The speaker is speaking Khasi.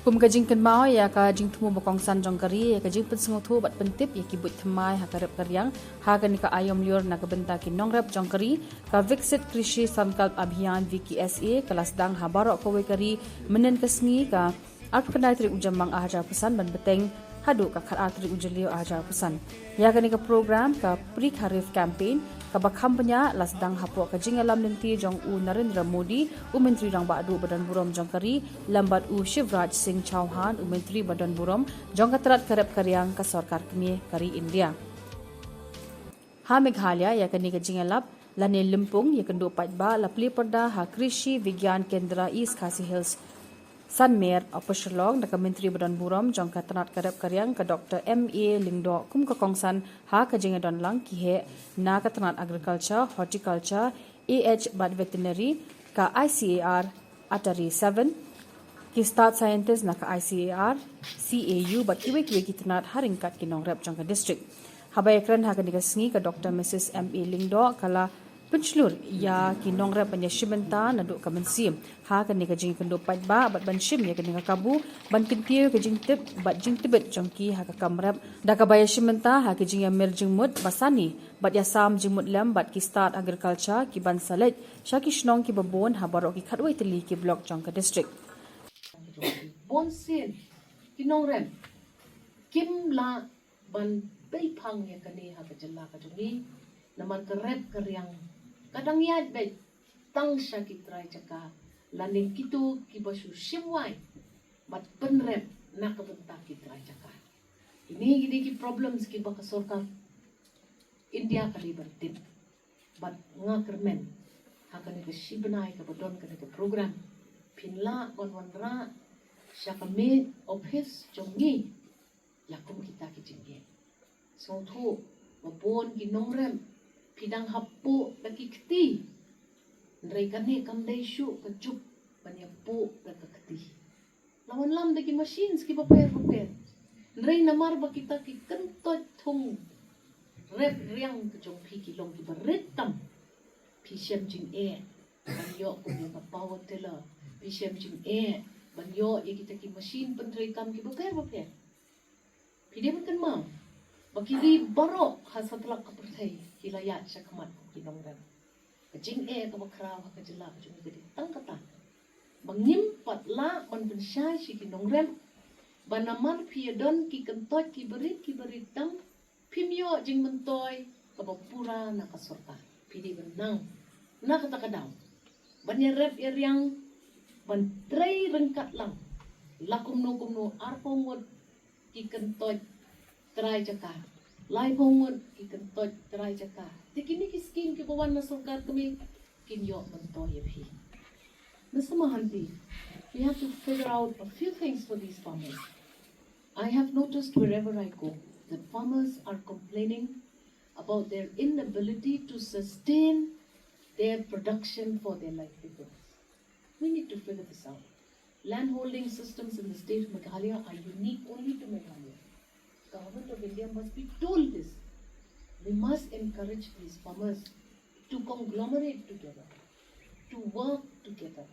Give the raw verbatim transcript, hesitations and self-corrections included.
Kum ka jingkynmaw ïa ka jingthmu ba kongsan jong ka ri ïa ka jingpynsngewthuh bad pyntip ïa ki buit thymmai ha ka rep ka riang ha kane ka aïom lyiur na ka bynta ki nongrep jong ka ri, ka Viksit Krishi Sankalp Abhiyan V K S A ka la sdang ha baroh kawei ka ri mynhynnin ka sngi ka arphew khyndai tarik u Jymmang arhajar arphew san ban bteng haduh ka khatar tarik u Jylliew arhajar arphew san. Ïa kane ka program ka Pre Kharif Campaign kaba kham bniah la sdang hapoh ka jingïalam lynti jong u Narendra Modi, u Myntri Rangbah Duh ba don burom jong ka ri, lem bad u Shivraj Singh Chouhan, u Myntri ba don burom jong ka tnat ka rep ka riang ka sorkar kmie ka ri India. Ha Meghalaya ïa kane ka jingïalap lane lympung ïakynduh paidbah la plie pyrda ha Krishi Vigyan Kendra East Khasi Hills Sanmer, Upper Shillong, da ka Myntri ba don burom jong ka tnat ka rep ka riang ka Doctor M A Lyngdoh kum ka kongsan ha ka jingïadonlang ki heh na ka tnat Agriculture, Horticulture, A H bad Veterinary, ka I C A R Atari seven, ki stad scientist na ka I C A R, C A U bad kiwei kiwei ki tnat ha ryngkat ki nongrep jong ka district. Haba ïakren ha kane ka sngi ka Doctor Missus M A Lyngdoh ka la pynshlur ïa ki nongrep ban ïashim bynta naduh ka mynsiem ha kane ka jingïakynduh paidbah bad ban shim ïa kane ka kabu ban kyntiew ïa ka jingtip bad jingtbit jong ki ha ka kam rep, da kaba ïashim bynta ha ki jingïamir jingmut ba sani bad ïasam jingmut lem bad ki stad Agriculture ki ban sa leit sha ki shnong kiba bun ha baroh ki khatwei tylli ki block jong ka district. Bun sien ki nongrep kim lah ban pynphang ïa kane ha ka jylla ka jong ngi, namar ka rep ka riang ka dang ïaid beit tang sha ki trai jaka lane kito kiba shu shim wai bad pynrep na ka bynta ki trai jaka. Kine ki dei ki problems kiba ka sorkar India ka dei ban tip. Bad nga kyrmen ha kane ka shi bnai kaba don kane ka program phin lah ban wanrah sha ka mei office jong ngi ïa kum kita ki jingeh. Sngewthuh ba bun ki nongrep phi dang hap buh da ki kti. Hynrei kane kam dei shuh ka juk ban ïa buh da ka kti. La wanlam da ki machines kiba pher bapher. Hynrei namar ba kita ki kyntoit thung rep riang ka jong phi ki long kiba rit tam. Phi shem jingeh ban ïoh kum ïa ka power tiller. Phi shem jingeh ban ïoh ïa kita ki machine pyntreikam kiba pher bapher. Phi dei ban kynmaw ba ki ri baroh ha satlak ka pyrthei ki la ïaid sha khmat kum ki nongrep. Ka jingeh kaba khraw ha ka jylla ka jong ngi ka dei tang kata ba ngim pat lah ban pynshai sha ki nongrep ba namar phi ïadon ki kyntoit kiba rit kiba rit tam phim ïoh jingmyntoi kaba pura na ka sorkar. Phi dei ban nang na kata ka daw ban ïarep ïariang ban trei ryngkat lang la kumno kumno arphew ngut ki kyntoit trai jaka, laiphew ngut ki kyntoit trai jaka. Te kine ki skim kiba wan na sorkar kmie kin ïoh myntoi ïa phi. Mister Mohanty, we have to figure out a few things for these farmers. I have noticed wherever I go that farmers are complaining about their inability to sustain their production for their livelihoods. We need to figure this out. Land holding systems in the state of Meghalaya are unique only to Meghalaya. Government of India must be told this. We must encourage these farmers to conglomerate together, to work together,